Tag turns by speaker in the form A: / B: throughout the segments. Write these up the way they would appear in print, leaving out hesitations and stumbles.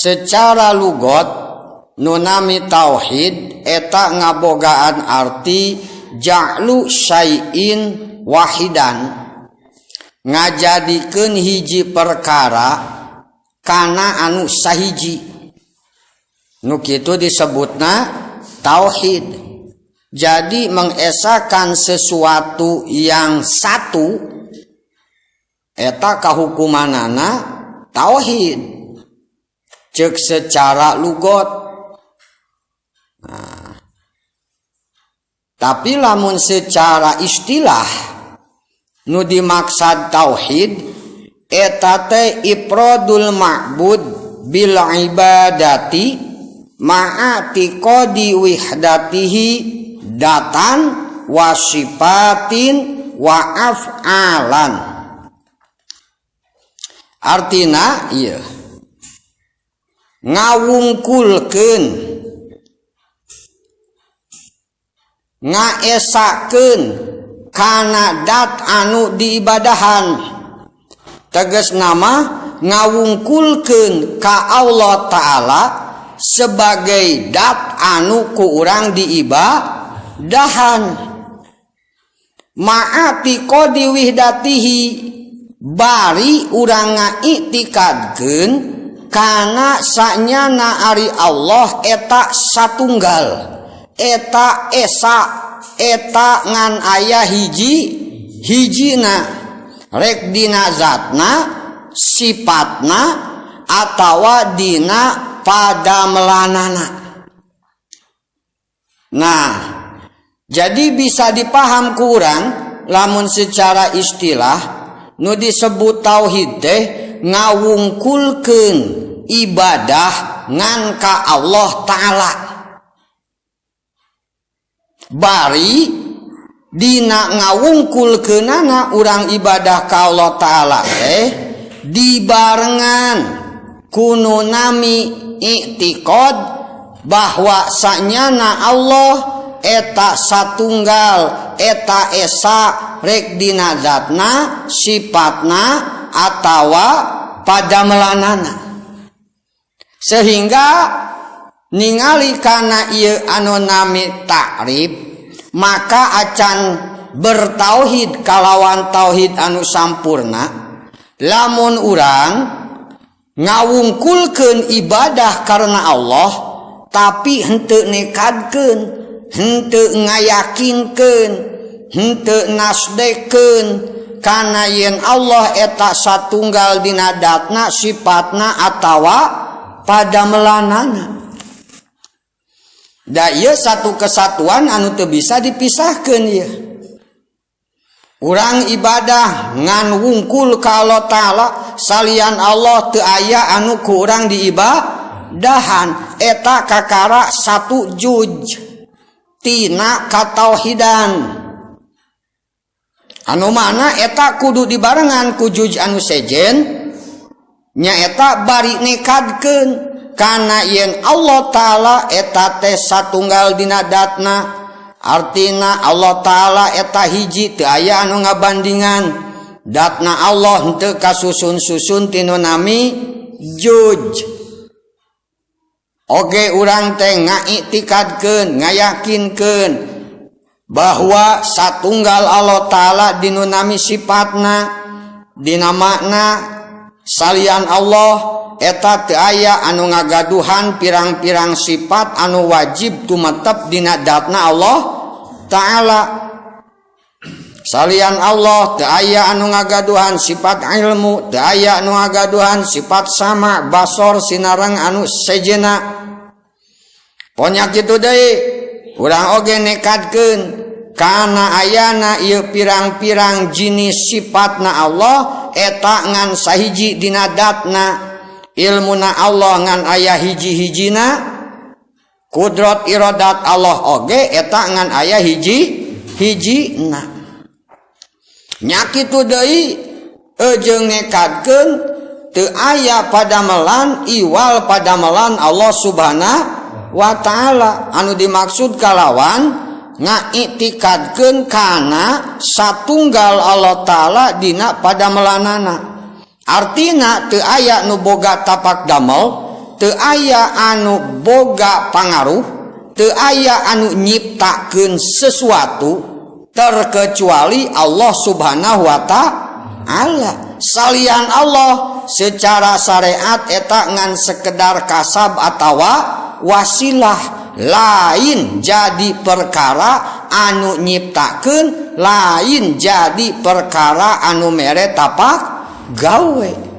A: Secara lugot nu nami tauhid eta ngabogaan arti ja'lu syai'in wahidan, ngajadikeun hiji perkara kana anu sahiji. Nu kitu disebutna tauhid. Jadi mengesakan sesuatu yang satu eta kahukumanana tauhid cek secara lugot. Nah, tapi lamun secara istilah nu dimaksad tauhid eta teh ifradul ma'bud bil ibadati ma'atiqadi wihdatihi datan wa sifatin wa af'alan. Artina ieu ngawungkulkeun, ngaesakeun kana dat anu diibadahan. Tegas nama ngawungkulkeun ka Allah Ta'ala sebagai dat anu ku urang diibadahan. Ma'ati qadi wihdatihi, bari urang ngaitikadkeun kana sanyana ari Allah eta satunggal, eta esa, eta ngan aya hiji hijina, rek dina zatna, sifatna, atawa dina padamelanana. Nah, jadi bisa dipaham ku urang lamun secara istilah nu disebut tauhid teh ngawungkulkeun ibadah ngan ka Allah Ta'ala. Bari dina ngawungkulkeunana urang ibadah ka Allah Ta'ala teh dibarengan kunu nami i'tiqad bahwa sanyana Allah eta satunggal, eta esa, rek dina zatna, sifatna, atawa padamelanana. Sehingga ningali kana ieu anu nami ta'rif, maka acan bertauhid kalawan tauhid anu sampurna lamun urang ngawungkulkeun ibadah karena Allah tapi henteu nekadkeun, henteu ngayakinkeun, henteu nasdekeun kana yen Allah eta satunggal dina datna, sifatna, atawa padamelanana. Da ieu satu kesatuan anu teu bisa dipisahkeun ieu. Urang ibadah ngan wungkul ka Allah Ta'ala, salian Allah teu aya anu ku urang diibadahan, eta kakara satu juj tina katauhidan. Anu mana eta kudu dibarengan ku juj anu sejen, nyaeta bari nekadkeun kana yen Allah Ta'ala eta teh satunggal dina datna. Artina Allah Ta'ala eta hiji, teu aya anu ngabandingan. Datna Allah henteu kasusun-susun tinu nami juj. Oge urang teh ngaitikadkeun, ngayakinkeun bahwa satunggal Allah Ta'ala dinu nami sifatna, dina makna salian Allah eta teu aya anu ngagaduhan pirang-pirang sifat anu wajib tumetep dina datna Allah Ta'ala. Salian Allah teu aya anu ngagaduhan sifat ilmu, teu aya anu ngagaduhan sifat sama, basor, sinareng anu sejena. Ponya kitu deui urang oge nekadkeun kana ayana ieu pirang-pirang jenis sifatna Allah eta ngan sahiji dina datna. Ilmuna Allah ngan aya hiji-hijina, kudrat iradat Allah oge eta ngan aya hiji-hijina. Nya kitu deui jeung nekadkeun teu aya padamelan iwal padamelan Allah Subhanahu wa Ta'ala anu dimaksud kalawan ngaitikadkeun kana satunggal Allah Ta'ala dina padamelanana. Artina teu aya nu boga tapak damel, teu aya anu boga pangaruh, teu aya anu nyiptakeun sesuatu terkecuali Allah Subhanahu wa Ta'ala. Salian Allah secara syariat eta ngan sekedar kasab atawa wasilah, lain jadi perkara anu nyiptakeun, lain jadi perkara anu mere tapak gawe.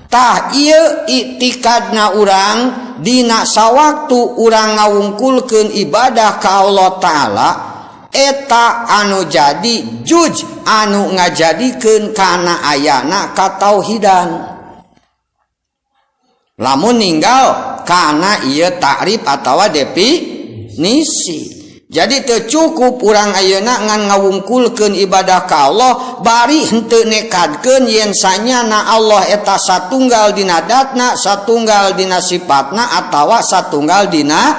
A: Tah ieu iktikadna urang dina sawaktu urang ngawungkulkeun ibadah ka Allah Ta'ala, eta anu jadi juj anu ngajadikeun kana ayana katauhidan. Lamun ninggal kana ieu takrif atawa definisi. Jadi teu cukup urang ayeuna ngan ngawungkulkeun ibadah ka Allah bari henteu nekadkeun yen sanyana Allah eta satunggal dina datna, satunggal dina sifatna atawa satunggal dina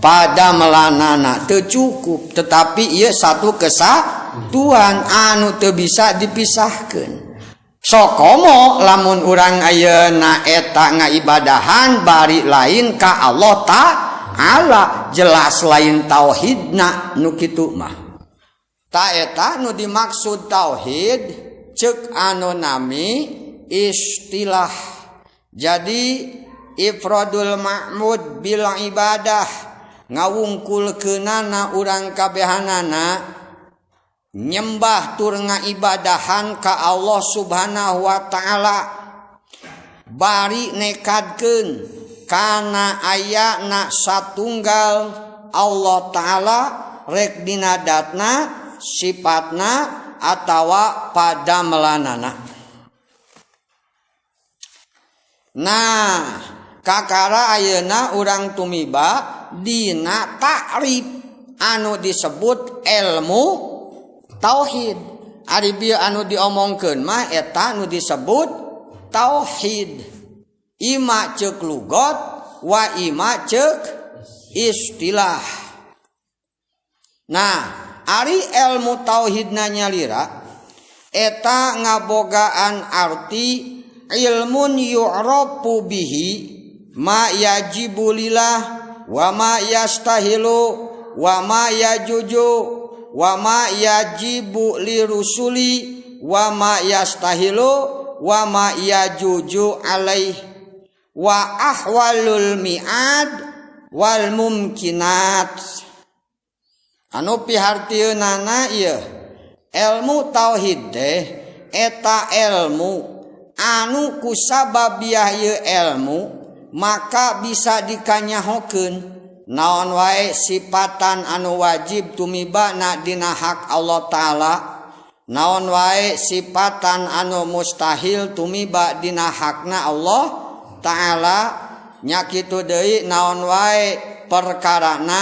A: pada melanana. Teu cukup, tetapi ieu satu kesatuan anu teu bisa dipisahkeun. Sokomo lamun urang ayeuna eta ngaibadahan bari lain ka Allah Ta'ala, jelas lain tauhidna nu kitu mah. Ta eta nu dimaksud tauhid ceuk anu nami istilah. Jadi ifradul ma'mud bil ibadah, ngawungkulkeunana urang kabehanana nyembah tur ngaibadahan ka Allah Subhanahu wa Ta'ala, bari nekadkeun kana ayana satunggal Allah Ta'ala rek dina datna, sifatna atawa padamelanana. Nah, kakara ayeuna urang tumiba dina takrif anu disebut ilmu tauhid. Ari bieu anu diomongkeun mah eta anu disebut tauhid. Ima ceuk lugot wa ima ceuk istilah. Nah, ari ilmu tauhidna nyalira eta ngabogaan arti ilmun yu'rafu bihi ma yajibu lillah wa ma yastahilu wa ma yajuju wa ma yajibu lirusuli wa ma yastahilu wa ma yajuju alaih wa ahwalul mi'ad wal mumkinat. Anu pihartieunana ieu ilmu tauhid teh eta ilmu anu kusababiah ieu ilmu maka bisa dikanyahokeun naon wae sipatan anu wajib tumibana dina hak Allah Ta'ala, naon wae sipatan anu mustahil tumiba dina hakna Allah Ta'ala, nya kitu deui naon wae perkarana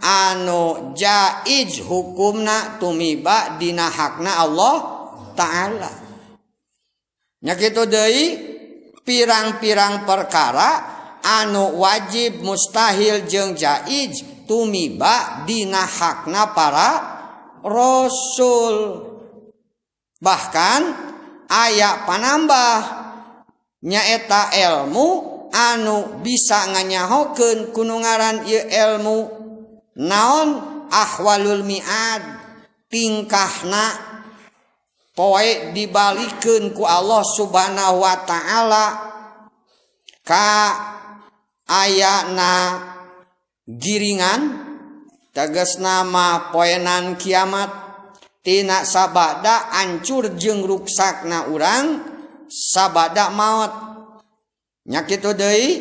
A: anu jaiz hukumna tumiba dina hakna Allah Ta'ala, nya kitu deui pirang-pirang perkara anu wajib mustahil jeung jaiz tumiba dina hakna para rasul. Bahkan aya panambah nyaeta ilmu anu bisa nganyahokeun kuno ngaran ieu ilmu naon ahwalul mi'ad, tingkahna poe dibalikeun ku Allah Subhanahu wa Ta'ala ka ayana giringan tegasna mah poenan kiamat tina sabada ancur jeung ruksakna urang sabada maot. Nya kitu deui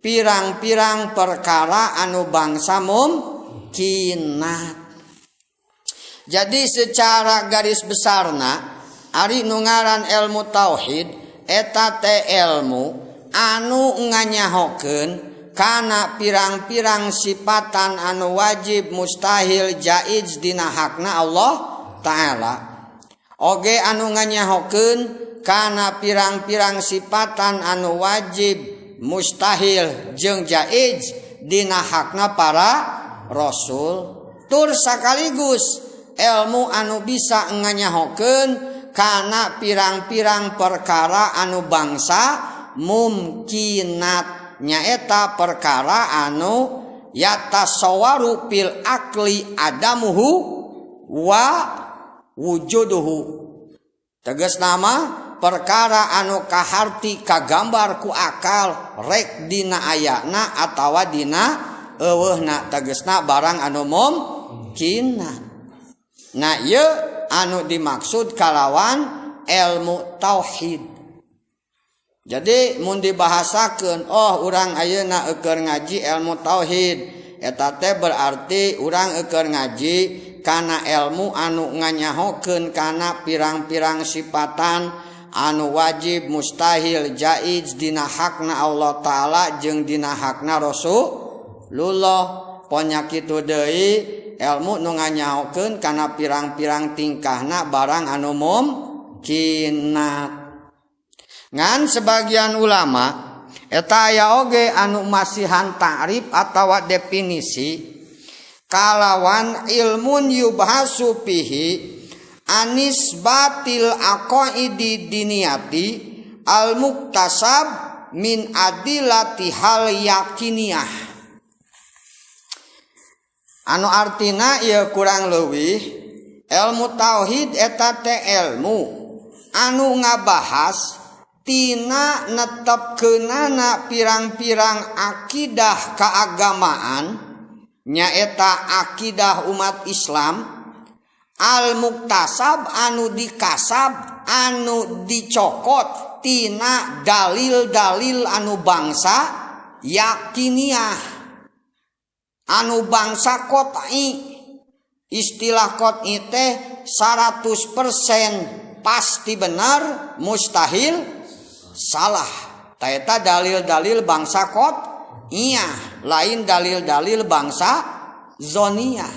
A: pirang-pirang perkara anu bangsa mumkinat. Jadi secara garis besarna ari nu ngaran ilmu tauhid eta teh ilmu anu nganyahokeun kana pirang-pirang sipatan anu wajib mustahil jaiz dina hakna Allah Ta'ala. Oge anu nganyahokeun kana pirang-pirang sipatan anu wajib mustahil jeung jaiz dina hakna para rasul. Tur sakaligus ilmu anu bisa nganyahokeun kana pirang-pirang perkara anu bangsa mumkinat, nyaeta perkara anu yatasawaru fil akli adamuhu wa wujuduhu. Tegas nama perkara anu kaharti kagambar ku akal rek dina ayana atawa dina eueuhna, tegasna barang anu mumkinat. Nah ieu anu dimaksud kalawan ilmu tauhid. Jadi mun dibahasakeun, oh urang ayeuna eueur ngaji ilmu tauhid, eta teh berarti urang eueur ngaji kana ilmu anu nganyahokeun kana pirang-pirang sifatan anu wajib, mustahil, jaiz dina hakna Allah Ta'ala jeung dina hakna Rasulullah. Ponya kitu deui ilmu nu nganyahokeun kana pirang-pirang tingkahna barang anu mumkinat. Ngan sebagian ulama eta aya oge anu masihan ta'rif atawa definisi kalawan ilmun yubhasu fihi anisbatil aqaidi diniyati al muktasab min adilati hal yakiniyah. Anu artina ieu kurang leuwih ilmu tauhid eta teh ilmu anu ngabahas tina netepkeunana pirang-pirang akidah keagamaan, nyaeta akidah umat Islam al muktasab anu dikasab anu dicokot tina dalil-dalil anu bangsa yakiniah, anu bangsa qot'i. Istilah qot'i teh 100% pasti benar, mustahil salah. Ta eta dalil-dalil bangsa qot'iyah, lain dalil-dalil bangsa zoniyah.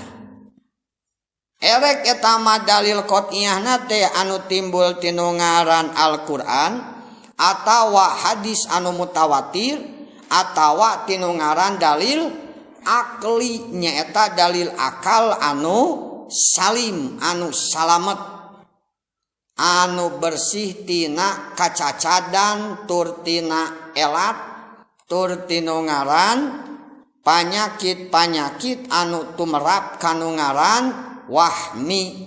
A: Erek eta mah dalil qot'iyahna teh anu timbul tinu ngaran Al-Qur'an atawa hadis anu mutawatir atawa tinu ngaran dalil akli, nyaeta dalil akal anu salim, anu salamet, anu bersih tina kacacadan tur tina elat tur tinu ngaran panyakit-panyakit anu tumerap kanu ngaran wahmi.